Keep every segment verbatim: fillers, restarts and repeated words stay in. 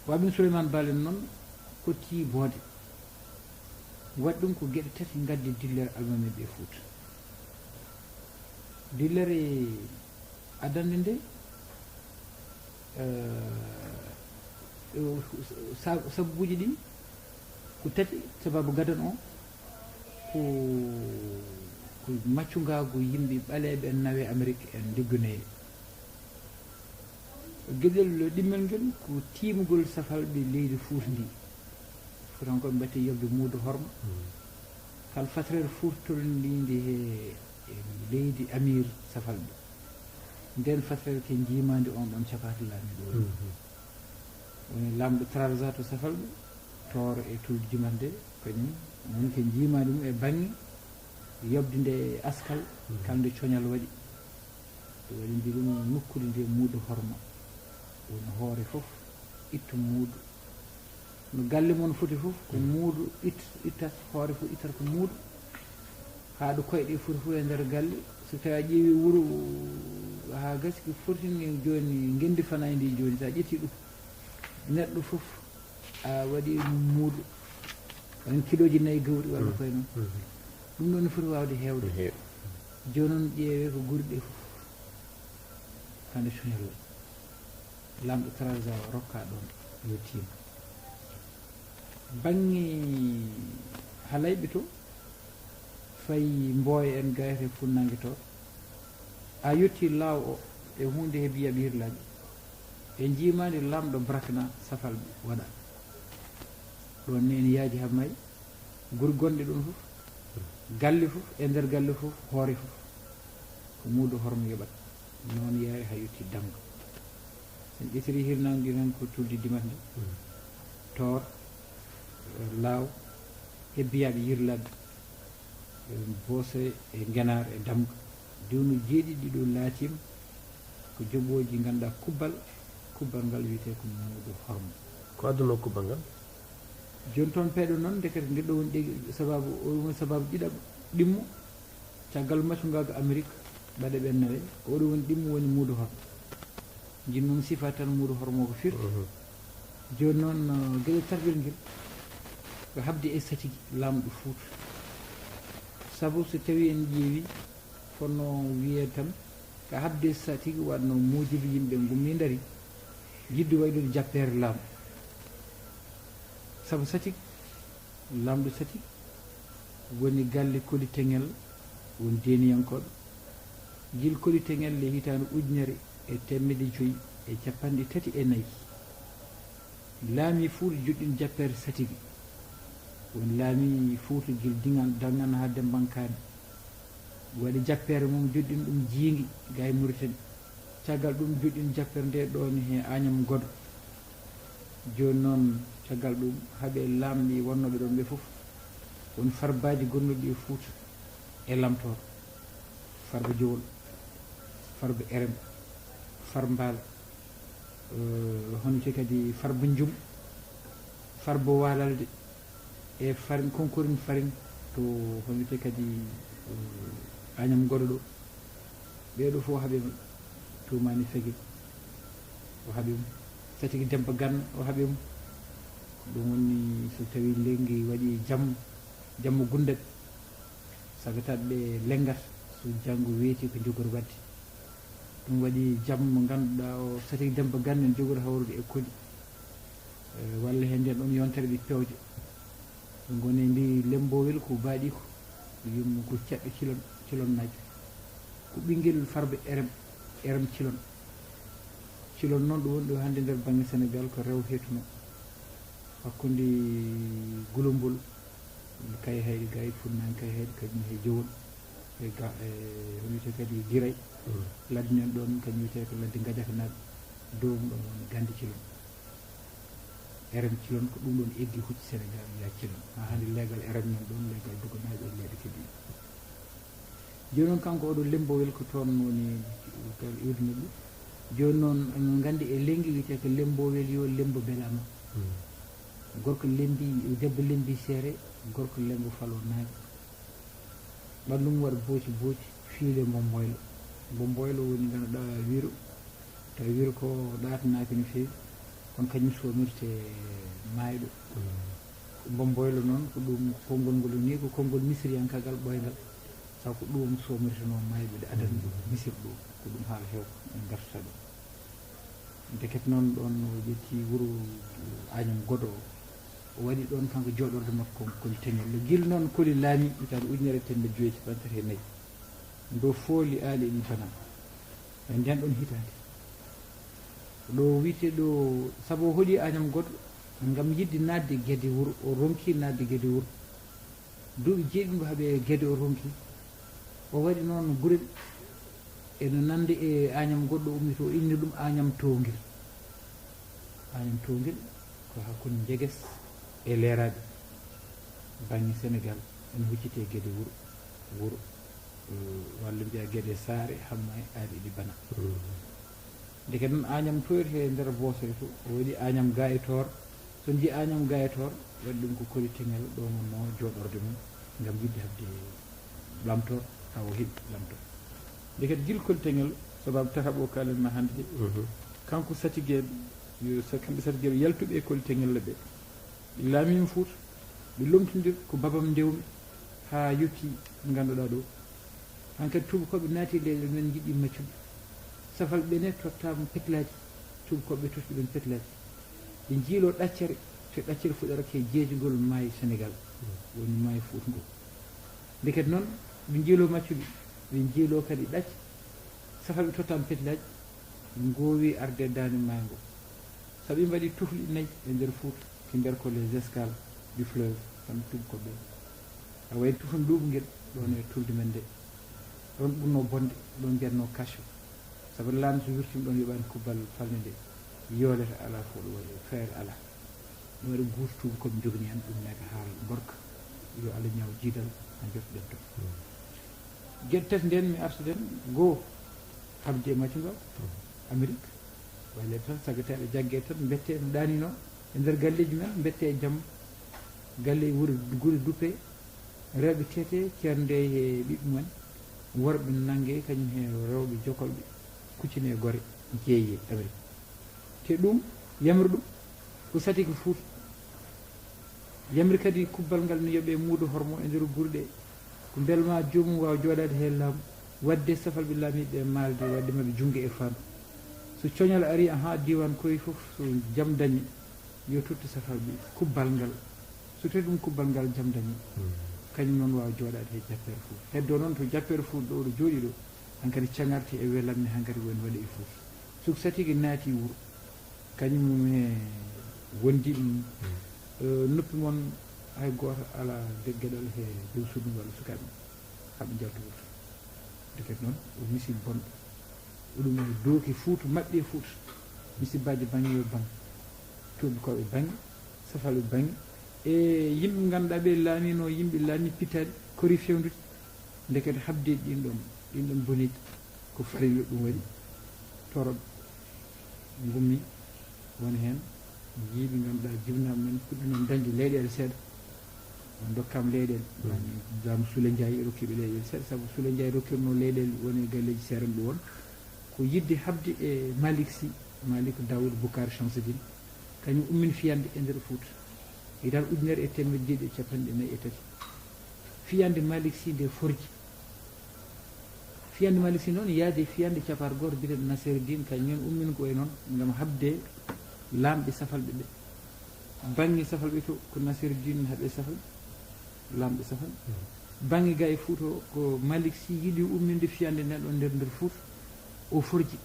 Waabin Suleymaan Baal en noon, kotti boode. Waɗi ɗum ko geɗe tati ngaddi dillere almaami ɓe Fuuta. Dillere adannde nde, eh, sa-, sabuuji ɗi ko tati, sababu gadano o, ko, ko maccungaagu yimɓe ɓaleeɓe en nawe Amerik en ligguneyɓe. Geɗel ɗimmel ngel ko tiimugol safalɓe leydi Fuuta ndi. Fuutankooɓe mbaɗti yoɓde muudo horma. Kal fatrer Fuuta tolndiinde he, e leydi Amir safalɓe. Nden fatrer ke njiimaandi on ɗon capaati laamiiɗo woni. Woni laamɗo Trarza to safalɓe, Tooro e Tulde Jimande, kañum woni ke njiimaandi mum e baŋŋe yoɓde nde askal, kal nde coñal waɗi. Ɗum waɗi mbi ɗum nokkude nde muudo horma. Woni hoore fof ittu muudo. No galle mon foti fof, ko muudo it-, ittat, hoore fof ittat ko muudo. Haa ɗo koyɗe foti fof e nder galle. So tawi a ƴeewi wuro haa gasi ko foti ni jooni, ngenndi fanaani ndi jooni, so a ƴetti ɗum, neɗɗo fof a waɗi muudo. Won kilooji nayi gawri walla koye noon. Ɗum ɗoon ne foti waawde heewde. No heewi. Jooni noon ƴeewee ko guri ɗe fof. Hannde coñal waɗi. Laamɗo Trarza o rokka ɗoon yo tiim. Baŋŋe halayɓe to, fayi Mbooya en, Gayata e Funnaange to, a yotti laaw o e huunde he biyaɓe hirlaaɓe. E njiimaandi laamɗo Brakna safalɓe waɗa. Ɗoon ne en yaaji haa maayi. Guri gonɗe ɗoon fof, galle fof, e nder galle fof, hoore fof, ko muudo horma yoɓat. Noon yaari haa yotti Damga. So en ƴettiri hirnaange ndi tan ko Tulde Dimande, Toor, Laaw, Hebbiyaaɓe Yirlaaɓe, Boose e Ngenaar e Damga. Diwnu jeeɗiɗi ɗo laatiima ko joɓooji, ngannduɗaa kubbal, kubbal ngal wiyetee ko muudo horma. Ko adduno kubbal ngal? Jooni toon peeɗo noon, ndekete nde ɗo woni ɗe-, sababu, o woni sababu ɗiɗaɓo, ɗimmo, caggal maccungaagu Amerik, ɓaɗe ɓen nawe, oɗo woni ɗimmo woni muudo horma. Jin noon sifa tan muudo horma ko firti. Jooni noon, uh, geɗel tatlel ngel, ko haɓde e satigi, laamɗo Fuuta. Sabu so tawi en ƴeewi, fotnoo wiyee tan, ka haɓde satigi waɗno muujibi yimɓe ngummi ndari, jiɗde waylude jappeere laamu. Sabu satigi, laamɗo satigi, woni galle Koli Teŋel, woni deeniyankooɓe. Gila Koli Teŋel le hitaande ujunere e teemedde joyi e capanɗe tati e nayi. Laami Fuuta joɗɗini jappeere satigi. Woni laami Fuuta gila Diŋan, Daŋan haa Dembankaani. Waɗi jappeere mum, joɗɗini ɗum Jiingi, ga e Muritani. Caggal ɗum, joɗɗini jappeere nde ɗoon he Añam Godo. Jooni noon, caggal ɗum, haɓe laamɓe wonnooɓe ɗoon ɓe fof, woni farbaaji gonnooɗi e Fuuta e Lamtoor, Farba Jowol, Farba Erem, Farmbaal, eh, hono te kadi Farba Njum, Farba Waalalde, e Farin, Konkorin Farin to hono te kadi, eh, Añam Godo ɗo. Ɓee ɗo fof haɓe mo, Tuumaani Fege o haɓe mo, Satigi Demba Ganna o haɓe mo. Ɗum woni so tawi lenngi waɗi jamma, jamma gunndaɓe, sagataɓe ɓe lenngata so janngo weeti ko njogori waɗde. Ɗum waɗi jam mo ngannduɗaa o Satigi Demba Ganna ne jogori hawrude e Koli. Eh, walla heen ndeen ɗoon yontere ɓe pewja. Ɓe ngoni mbi Lemmbowel ko Baaɗiiko, yumma ko Ceɗɗo Cilon, Cilonnaajo. Ko ɓinngel Farba Erem, Erem Cilon. Cilon noon ɗo woni ɗo hannde nder baŋnge Senegaal ko rewo heetunoo. Hakkunde Gulombol, Kayhayɗi, Gaay Funnaange Kayhayɗi, kañum he Jowol, e ga, e, wiyetee kadi Giray. Ladde nan ɗoon, kañum wiyetee ko ladde Ngajakanaaɓe, dow mum ɗoon woni Gannde Cilon. Erem Cilon ko ɗum ɗoon eggi hucci Senegaal, yaa Cilon. Haa hannde leegal Erem nan ɗoon, leegal Dogonaaɓe e leyɗe kadi. Jooni noon kanko oɗo Lemmbowel ko toon woni gal iwdinooɗo ɗum. Jooni noon, eɗen nganndi e lenngi wiyetee ko Lemmbowel yo Lemmbo Belama. Gorko Lemmbi, debbo Lemmbi Seere, gorko Lemmbo Falo Naange. Ɓanndu mum waɗa booci booci, fiile Mbomboylo. Mbomboylo woni ngannduɗaa wiro, tawi wiro ko ɗaatanaaki no feewi. Kono kañum soomirte maayɗo. Ko Bomboylo noon, ko ɗum konngol ngol woni, ko konngol misiriyankaagal ɓooyngal. Sabu ko ɗum soomirtenoo maayɓe, ɗe adana ɗum misir ɗum. Ko ɗum haala heew en ngartata ɗum. Ndeket noon ɗoon o ƴetti wuro Añam Godo o, o waɗi ɗoon kanko jooɗorde makko koli teñel. Gila noon koli laami hitaande ujunere e teemedde joyi e capanɗe tati e nayi. Ndo fooli aali e ɗi bana. E nden ɗon hitaande. Ɗo wiyte ɗo, sabu o hoɗi Añam Godo ngam yiɗde naatde Gede wuro, o ronki naatde Gede wuro. Duuɓi jeeɗiɗi mbo haɓe Gede o ronki. O waɗi noon gurel eno nande e Añam Godo ummi to, o inni ɗum Añam Towngel. Añam Towngel ko hakkunde Jeges e Leeraaɓe. Bannge Senegaal ene hucciti e Gede wuro, wuro, eh, walla mbiya Gede Saare, Hamma e Aali Idi Bana. Ndeke noon Añam toyre e nder Boosere to, o waɗi Añam ga e Toor. So nji Añam ga e Toor, waɗi ɗum ko koli teñel ɗo wonnoo jooɗorde mum ngam yiɗde haɓde Lamtoor, tawa o heɓi Lamtoor. Ndeket gila koli teñel, sababu tataɓo kaalen ma hannde de, kanko Satigeeɓe, yo sa-, kamɓe Satigeeɓe yaltuɓe e koli teñel ɓe, ɓe laamii Fuuta, ɓe lomtondir ko Babam Ndewmi haa yottii ngannduɗaa ɗo. Hankadi tuubakooɓe naati e leyɗe men njiɗi maccuɓe. Safalɓe ne tottaama petlaaji, tuubakooɓe totti ɗum petlaaji. Ɓe njiiloo ɗaccere, to ɗaccere fuɗɗorake e jeejugol maayo Senegaal, woni maayo Fuuta ngo. Ndeket noon, ɓe njiiloo maccuɓe, ɓe njiiloo kadi ɗacce, safalɓe tottaama petlaaji, ngoowi arde daande maayo ngo. Sabu ɓe mbaɗi tufle nayi e nder Fuuta, ki mbiyata ko les escales du fleuve, kamɓe tuubakooɓe. A wayi tufle luuɓungel ɗoon e tulde men nde. Ɗoon ɓurnoo bonde, ɗoon mbiyatnoo Kaso. Sabu laana so wirtiima ɗoon yoɓaani kubbal falnde nde. Yoolete alaa fof ɗo waɗi, feere alaa. Ɗum waɗi guuto tuubakooɓe njoganii en ɗum neka haala gorka. Yo Allah ñaaw jiidal, a jottoɗen toon. Geɗe tati nden mi artuɗen, goo, habde e maccugal, Amérique. Wayleede tan, sagataaɓe jaggee tan, mbettee no ɗaaninoo e nder galleeji men, mbettee e jam. Galle wuro, gure duppee, rewɓe teetee, ceernde e ɓiɓɓe mum en, worɓe nanngee, kañum he rewɓe jokolɓe, kuccine e gore, jeeyee Amérique. Te ɗum, yamri ɗum, ko Satike Fuuta. Yamri kadi kubbal ngal no yoɓee muudo hormo e nder gure ɗe, ko mbel ma joomum waawa jooɗaade heen laamu, waɗde safalɓe laamiiɓe e maalde, waɗde maɓɓe junngo e faandu. So coñal arii, ahaa, diiwaan koye fof, so jam dañi, yo tottu safalɓe kubbal ngal. So tawii ɗum kubbal ngal jam dañi, kañum noon waawa jooɗaade he jappeere Fuuta. Heddoo noon to jappeere Fuuta ɗo, ɗo jooɗii ɗo, hankadi caŋarte e welammi hankadi woni waɗe e Fuuta. So Satike naati wuro, kañum e wondiiɓe mum, eh, noppi mon hay gooto alaa de-, geɗal he dow suudu ngal sukaaɓe mum, haɓe njalta wuro. Ndeket noon, o misiiba bonɗo. Ɗum e dooki Fuuta, maɓɓe e Fuuta. Misibbaaji baŋŋe yo baŋ. Tuubakooɓe baŋŋe, safalɓe baŋŋe. E yimɓe ngannduɗaa ɓe laamiino, yimɓe laami pittaali, kori fewndudi. Ndeket habde ɗin ɗon, ɗin ɗon boneeji, ko farilla ɗum waɗi. Toroɓe ngummi, woni heen, jiiɓe ngannduɗaa jibinaaɓe men puɗɗi noon dañde leyɗeele seeɗa. On ndokkaama leyɗeele. Laamu Sule Njaay rokkiiɓe leyɗeele seeɗa, sabu Sule Njaay rokkirno leyɗeele woni e galleeji seerenɓe won. Ko yiɗde haɓde e Malick Sy, Malick Daoud Boucar Chamsidine, kañum ummini fiyande e nder Fuuta. Hitaande ujunere e teemedde jeeɗiɗi e capanɗe nayi e tati. Fiyande Malick Sy nde forji. Fiyande Malick Sy noon yaadi e fiyande capaat gooto biyeteeɗo Nassereddine, kañum en ummini ko e noon ngam haɓde laamɓe safalɓe ɓe. Baŋŋe safalɓe to, ko Nassereddine haɓe safal, laamɓe safal. Baŋŋe ga e Fuuta o, ko Malick Sy yiɗi umminde fiyande nden ɗon nder, nder Fuuta, o forji.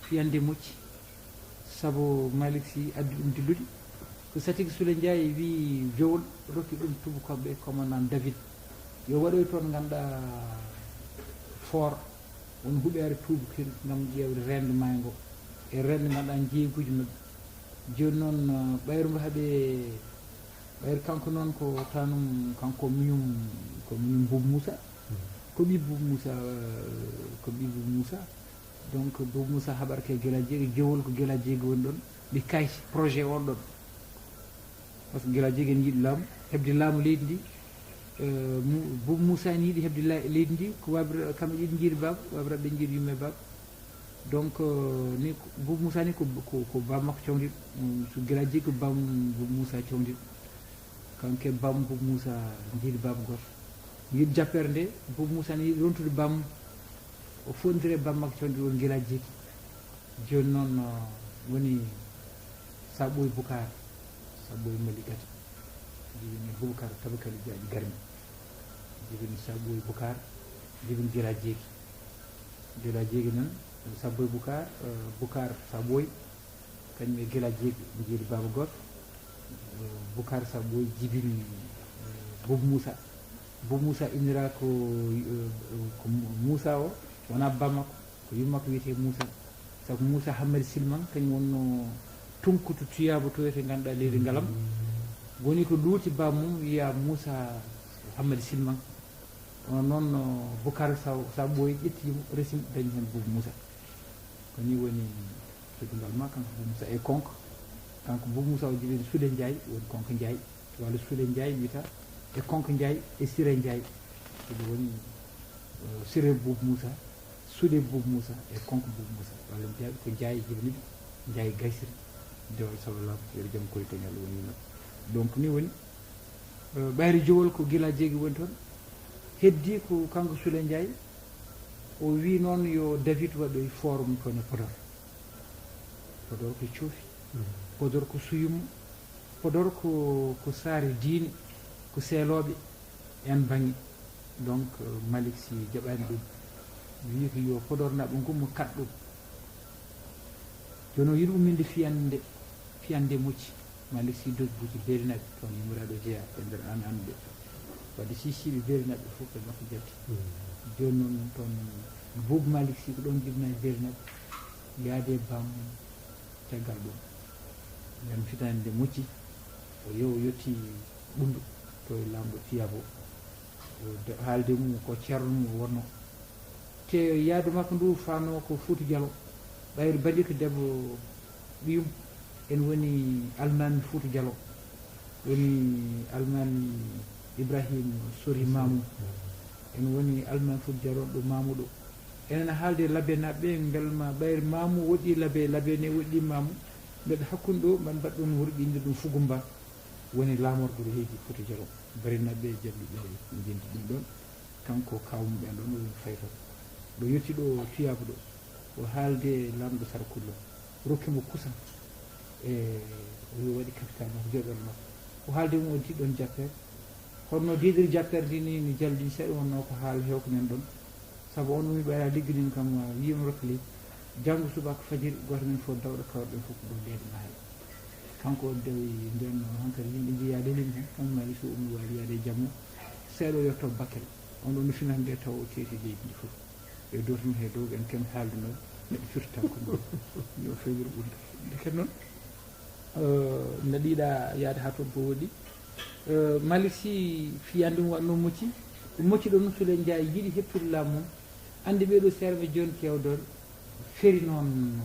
Fiyande mocci, sabu Malick Sy addi ɗum dillude. Ko Satike Sule Njaay wiyi Jowol, rokki ɗum tuubakooɓe, commandant David. Yo waɗoy toon, ngannduɗaa, fort, won huɓeere tuubakiri ngam ƴeewde reende maayo ngo, e reende, ngannduɗaa, njeeyguuji maɓɓe. Jooni noon, eh, ɓayru mbo haɓe, ɓayru kanko noon ko tanum, kanko miñum, ko miñum Buubu Muusa. Ko ɓii Buubu Muusa, eh, ko ɓii Buubu Muusa. Donc, Buubu Muusa haɓata ko e Gelaajo Jeegi, Jowol ko Gelaajo Jeegi woni ɗon. Ɓe kaysi projet on ɗon. Par ce que Gelaajo Jeegi ene yiɗi laamu, heɓde laamu leydi ndi. Eh, Mu-, Buubu Muusa ene yiɗi heɓde la-, leydi ndi, ko waabira, kamɓe ɗiɗi njiidi baaba, waabira ɓe njiidi yumma e baaba. Donc, euh, ni ko- Boubou Moussa ni ko, ko, ko bam makko cawdiɗo. Mm, so gila jiggi ko bam Boubou Moussa cawdiɗo. Kanko e bam Boubou Moussa jiidi baba goto. Yiɗi jappere nde, Boubou Moussa ne yiɗi rontude bam. O fondire bam makko cawdiɗo won gila jiggi. Joni noon, uh, woni Saɓoy Bukar, Saɓoy Mali Gati. Jibini Bubakar Tabakali Jaaji Garmi. Jibini Saɓoy Bukar, jibini gila jiggi. Gila jiggi noon, Saɓoy Bukar, uh, Bukar Saɓoy, kañum e gila jiggi, jiidi baba goto. Uh, Bukar Saɓoy jibini, uh, Boubou Moussa. Boubou Moussa innira ko, uh, ko Moussa o, wona bam makko, ko yumma makko wiyetee Moussa. Sabu Moussa Hammadi Silman, kañum wonno tunkutu tuyaaba to wiyetee ngannduɗaa leydi ngalam. Woni ko luuti bam mum wiya Moussa Hammadi Silman. Kono noon, no Bukar Sa-, Saɓoy ƴetti mo, resi mo, dañi heen Boubou Moussa. Ko ni woni teddungal ma, kanko Boubou Moussa e Konko. Kanko Boubou Moussa o jibini Sule Ndiaye, woni Konko Ndiaye. To walla Sule Ndiaye wiyata e Konko Ndiaye e Sira Ndiaye. Ko ɗum woni, eh, Sira Boubou Moussa, Sule Boubou Moussa e Konko Boubou Moussa. Walla mbiya ko Ndiaye jibini ɓe, Ndiaye Gaysiri. Dewal Sawla, yo jam kori kañal woni. Donc ni woni, eh, ɓayri jowol ko gila jiggi woni toon. Heddi ko kanko Sule Ndiaye. O wi noon yo David waɗoy forum toon e Podor. Podor ko coofi. Mm. Podor ko suyum. Podor ko, ko saare diine, ko seelooɓe en baŋŋe. Donc, euh, Malick Sy jaɓaani ɗum. Wi ko yo Podor naɓe ngummo kaɗ ɗum. Jooni o yiɗi umminde fiyande, fiyande Mocci. Malick Sy Dogbuuji Beelinaɓe, toon yummoraaɗo jeyaa e nder aan annde. Wadde si siiɓe Beelinaɓe fof ko makko jalti. Mm. Jooni noon toon Boubou Malick Sy ko ɗoon jibinaa Beelinaɓe. Yaade bam caggal ɗum. Nden fitaande nde Mocci, o yo-, o yotti Ɓunndu to e laamɗo Tiyabo. O de-, haalde mum ko ceerno mum o wonno. Te yaadu makko ndu faano ko Fuuta Jalo. Ɓayri bandi ko debbo ɓiyum. En woni almaami Fuuta Jalo. Woni almaami Ibrahim Sori Mamu. En woni almaami Fuuta Jalo ɗo Mamuɗo. Enen haalde Labe naɓɓe, mbel ma ɓayri Mamu woɗɗi Labe, Labe ne woɗɗi Mamu. Mbeɗa hakkunde ɗo, mbaɗ mbaɗ ɗum wurɓinde ɗum Fugumba. Woni laamorgo ɗo heedi Fuuta Jalo. Bari naɓɓe e Jalluɓe njendi ɗum ɗon. Kanko kaaw mum ɓen ɗon, o woni fayto. Ɗo yotti ɗo Tuyaaba ɗo. O haalde laamɗo Sara Kullo. Rokki mo kusan. E o yo waɗi capital makko, joɗɗoɗo makko. O haalde mum o di ɗon japper. Kono no diidir japper ndi ni, mi jaldi seeɗa, wonno ko haala hewko men ɗon. Sabu on umi ɓayra ligginino kam, wiima rokka leydi. Janngo subaka fajiri, gooto men fof dawɗo kawruɗen fof ko ɗo leydi Mahal. Kanko o dawi nden no hankadi yimɓe njeeya lelin hen, kanko Malick Sow ummi waali yaade e jamma. Seeɗa o yetto Bakel. On ɗon no finande taw o teeti leydi ndi fof. E dow tun he dow en ken haalduno neɗɗo firta ko ɗum. Yo fewir ɓurde. Ndeke noon, eh, no ɗiɗa yaade haa toon ko woɗɗi. Eh, Malick Sy fiyande mum waɗno Mocci. Mocci ɗo noon Souley Ndiaye yiɗi heɓtude laamu mum. Anndi ɓee ɗoo seeɗa ɓe jooni kewdol feri noon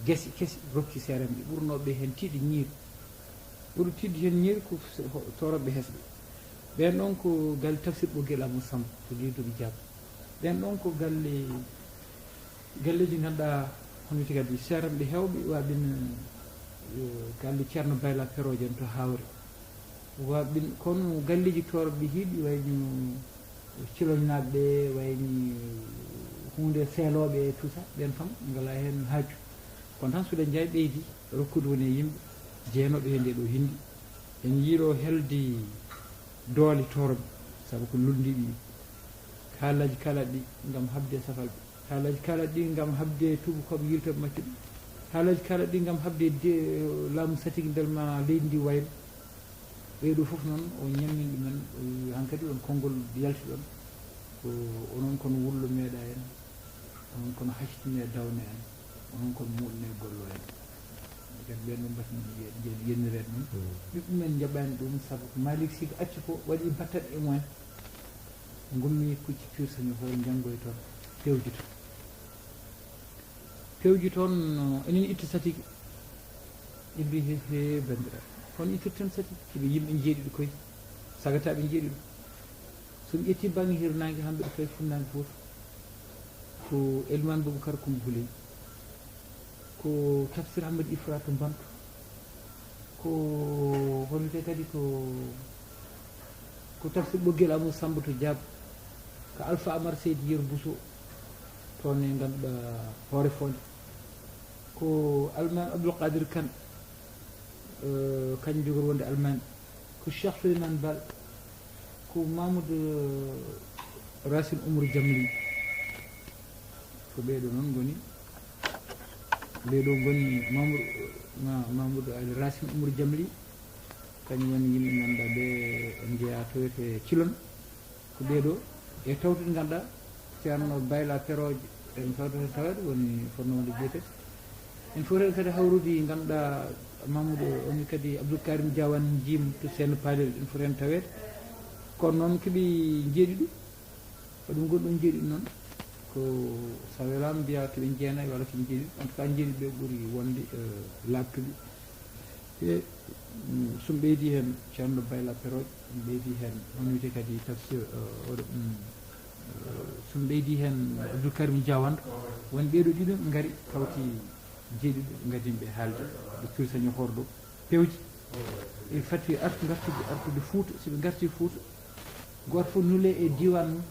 gese kese rokki seeɗa ɓe ɓurnooɓe heen tiiɗde ñiiri. Ɓuri tiiɗde heen ñiiri ko se-, ho-, tooroɓe hesɓe. Ɓeen ɗoon ko galle Tafsir Ɓoggel Amadou Samb to Lidoɓe Diab. Ɓeen ɗoon ko galle, galleeji ngannduɗaa hono wiyetee kadi seeranɓe heewɓe waɓin, eh, galle Ceerno Bayla Perooje en to Hawre. Waɓin kono galleeji tooroɓe hiiɗi wayno Ciloñnaaɓe ɓe, wayni huunde seelooɓe e tout ça, ɓeen kam ngalaa heen haaju. Kono tan Souley Ndiaye ɓeydi rokkude woni e yimɓe jeenooɓe he nde ɗo hindi. En njiyii ɗo helde doole tooroɓe, sabu ko lullundiiɓe yimɓe. Haalaaji kaalaaɗi ɗi ngam haɓde safalɓe. Haalaaji kaalaaɗi ɗi ngam haɓde tuubakooɓe yiltooɓe maccuɓe. Haalaaji kaalaaɗi ɗi ngam haɓde de-, laamu satigi mbel ma leydi ndi wayla. Ɓee ɗoo fof noon, o ñammini ɗumen, o wi, "Hankadi on konngol yalti ɗon, ko onon kono wullo meeɗa en, onon kono haccitine dawne en, onon kono muɗne gollo en." Kadi ɓeen ɗoo mbatmi yen-, yen-, yennireede noon. Mm. Ɓiɓɓe men njaɓaani ɗum, sabu ko Malick Sy acci ko waɗi battat e mumen. Ngummi kucci pirsa mi hoore njanngoy toon, pewji toon. Pewji toon, no, enen itti satigi. Ɓe mbi, "He, he, banndiraaɓe, kono ittirten satigi, ko ɓe yimɓe njeeɗiɗo koy, sagataaɓe njeeɗiɗo." So mi ƴetti baŋnge hirnaange, haa mbeɗa fayi funnaange fof, ko Eliman Boubacar Koumba Houleye, Ko tafsir Ahmad Ifra to Mbantu. Ko honte kadi ko ko tafsir Ɓoggel Amadou Samba to Diab. Ko Alpha Amar Seydi Yer Bousso toon e ngannduɗaa Hoore Fonde. Ko Almaami Abdoul Qadir Kane, eh, kañum jogori wonde Almaami. Ko Cheikh Souleymane Bal. Ko Mamoudou Racine Oumar Jamli. Ko ɓeeɗo noon ngoni, ɓeeɗo ngoni Mamoudou, Ma-, Mamoudou Ali Racine Oumar Jamli. Kañum woni yimɓe ngannduɗaa ɓe en njeyaa to wiyetee Cilon. Ko ɓeeɗo e tawtude ngannduɗaa Ceerno Bayla Perooje, en tawtata tawede woni fotnoo wonde jeetati. En foti heen kadi hawrude ngannduɗaa Mamoudou, on kadi Abdoul Karim Diawane Jim to Seen Palel, en foti heen taweede. Kono noon ko ɓe njeeɗiɗo, ko ɗum gonɗo njeeɗiɗo noon. Ko so welaama mbiyaa ko ɓe jeenayi walla ko ɓe njeeɗiɗo. En tout cas, njeeɗiɗo ɓe ɓuri wonde, eh, laaɓtuɓe. E, mm, so mi ɓeydi heen Ceerno Bayla Perooje, mi ɓeydi heen on wiyetee kadi tafsir, eh, oɗo, mm, eh, so mi ɓeydi heen Abdoul Karim Diawande, woni ɓeeɗo ɗiɗo ngari tawti jeeɗiɗo ngadinɓe haalde, ɓe kirsa ñohorɗo pewji. E fati artu, ngartude, artude Fuuta, so ɓe ngarti Fuuta, gooto fof nule e diiwaan mum,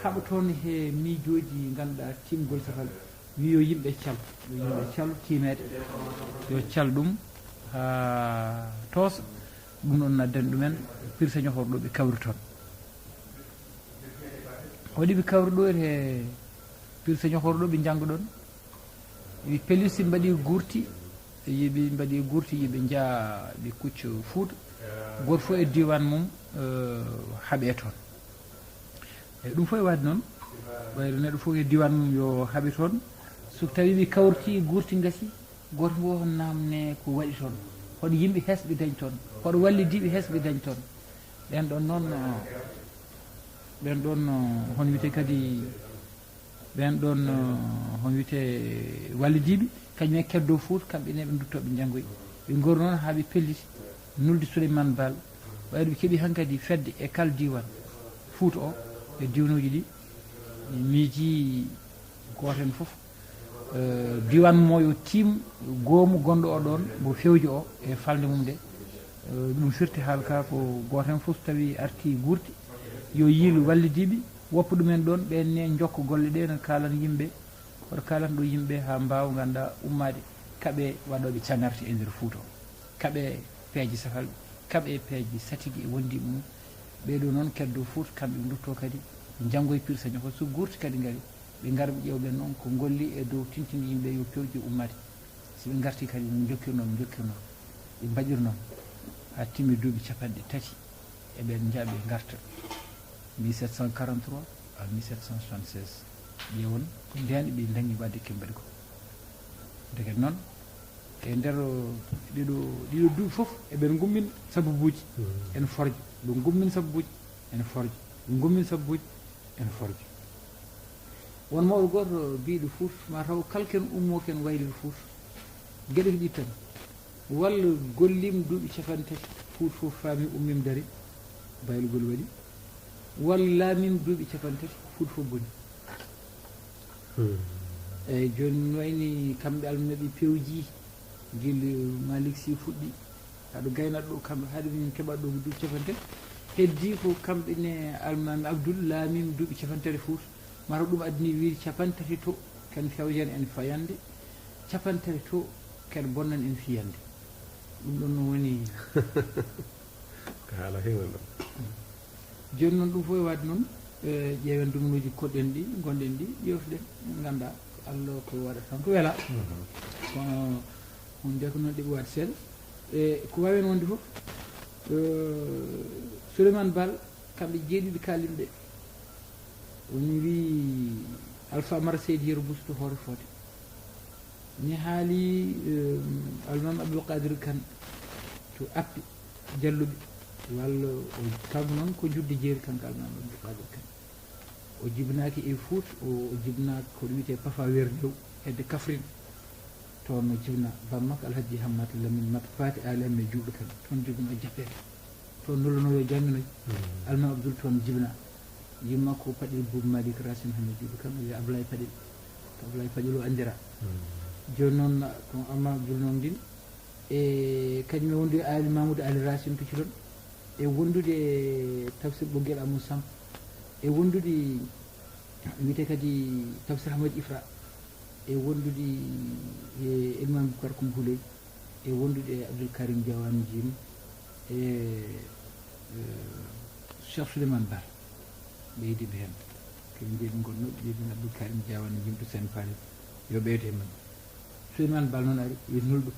haɓa toon he miijooji ngannduɗaa timgol safal, wi yo yimɓe cal, yo yimɓe cal tiimeede, yo cal ɗum haa toosa, ɗum ɗoon addani ɗumen pirsa ñohorɗo ɓe kawri toon. Waɗi ɓe kawri ɗo e pirsa ñohorɗo ɓe njanngo ɗoon, ɓe pelisi mbaɗi gurti, yiɓe mbaɗi gurti, yiɓe njaa ɓe kucco Fuuta, gooto fof e diiwaan mum, eh, haɓe toon. E ɗum fof e waɗde noon, wayde neɗɗo fof e diiwaan mum yo haɓe toon. So tawi ɓe kawriti gurti ngasi, gooto fof naamne ko waɗi toon. Hoɗo yimɓe hesɓe dañ toon, hoɗo wallidiiɓe hesɓe dañ toon. Ɓeen ɗoon noon, ɓeen ɗoon, hono wiyetee kadi, ɓeen ɗoon, hono wiyetee wallidiiɓe, kañum e keddo Fuuta, kamɓe ne ɓe nduttoo ɓe njanngoyi. Ɓe ngori noon haa ɓe pelliti nulde Souleymane Baal. Ɓayde ɓe keɓi hankadi fedde e kala diiwaan Fuuta o, e diiwanuuji ɗi, miiji gooto heen fof, eh, diiwaan mo yo tiim goomu gonɗo o ɗoon, mo fewjo o e falnde mum nde. Eh, ɗum firti haala ka ko gooto heen fof so tawi arti gurti, yo yiilu wallidiiɓe, woppa ɗumen ɗoon, ɓeen ne njokka golle ɗe, no kaalan yimɓe, hoto kaalan ɗo yimɓe haa mbaawa ngannduɗaa ummaade, kaɓe waɗooɓe caŋarte e nder Fuuta o. Kaɓe peeje safalɓe, kaɓe peeje satigi e wondiiɓe mum. Ɓee ɗoo noon keddo Fuuta, kamɓe ɓe nduttoo kadi, njanngoyi pirsa ñoho, so gurti kadi ngari, ɓe ngara ɓe ƴeewa ɓeen noon ko ngolli e dow tintinde yimɓe yo pewje ummaade. So ɓe ngarti kadi no njokkirnoo, ɓe njokkirnoo, ɓe mbaɗirnoo haa timmi duuɓi capanɗe tati e ɓeen njaa ɓe ngarta mille sept cent quarante-trois à mille sept cent soixante-seize. Ƴeewon ko ndeen ɓe ndañi waɗde ko ɓe mbaɗi ko. Ndeke noon, e nder ɗiɗo, ɗiɗo duuɓi fof, eɓen ngummin sababuuji, en forja. Ɓe ngummin sababuuji, en forja. Ɓe ngummin sababuuji, en forja. Won mawɗo gooto biiɗo Fuuta, ma taw kala ken ummoo ken waylita Fuuta. Geɗe ko ɗiɗi tan. Walla gollim duuɓi capanɗe tati, Fuuta fof faami, ummim dari, baylugol waɗi. Walla laamim duuɓi capanɗe tati, Fuuta fof boni. Hmm. Eyyi, jooni no wayni kamɓe almaɓe pewji, gila Malick Sy fuɗɗi, haɗo gaynata ɗo kamɓe, haɗo min keɓa ɗo ko duuɓi capanɗe tati. Heddi ko kamɓe ne almaami Abdoul laamim duuɓi capanɗe tati Fuuta. Mata ɗum addini wiide capanɗe tati to, ken fewjan en fayande, capanɗe tati to, ken bonnan en fiyande. Ɗum ɗon no woni Ko haala heewi woni ɗon. Jooni noon, ɗum fof e waɗde noon, eh, ƴeewen dumunuuji koɗɗen ɗi, ngonɗen ɗi, ƴeewtuɗen, ngannda ko Allah ko waɗata tan ko wela. Mhm. Kono on mbiyata ko noon ɗiɓi waɗde seeɗa. E ko waawi heen wonde fof, eh, Souleymane Baal, kamɓe jeeɗiɗo kaalimɓe, woni wii Alpha Mara Seydi Yero Bousso to Hoore Fodde. Mi haali, eh, Almaami Abdoul Qadir Kane to Appe Jalluɓe, walla o, kanko noon ko Judde jeeri, kanko Almaami Abdoul Qadir Kane. O jibinaaki e Fuuta, o, o jibinaaki ko ɗo wiyetee Pafa Werdew, hedde Kaffrine. Toon no jibina bammakko Alhaji Hammat Lamin Mat Paati Aali Amme Juuɗo Kane. Toon jibina o jappeede. Toon nullanoo yo jannginooy. Mm. Almaami Abdoul toon jibina. Yumma ko Paɗel Buubu Malik Racine Hammet Juuɗo Kane, o wiya Ablaye Paɗel. Ko Ablaye Paɗel o anndira. Mm. Jooni noon, ko Amma Abdoul noon ndin, e kañum e wondude Ali Mamoudou Ali Racine to Cilon, e wondude Tafsir Ɓoggel Amadou Samb, e wondude wiyetee kadi Tafsir Ahmad Ifra, e wondude e Elimane Boubacar Koumba Houleye, e wondude Abdoul Karim Diawane Jim, e, e Cheikh Souleymane Ba, ɓeydiiɓe heen. Ko ɓe mbiyi ɓe ngonnoo, ɓe mbiyi Abdoul Karim Diawane Jim to Saint Paris, yo ɓeydo e men. Souleymane Ba noon ari, wi nulɗo.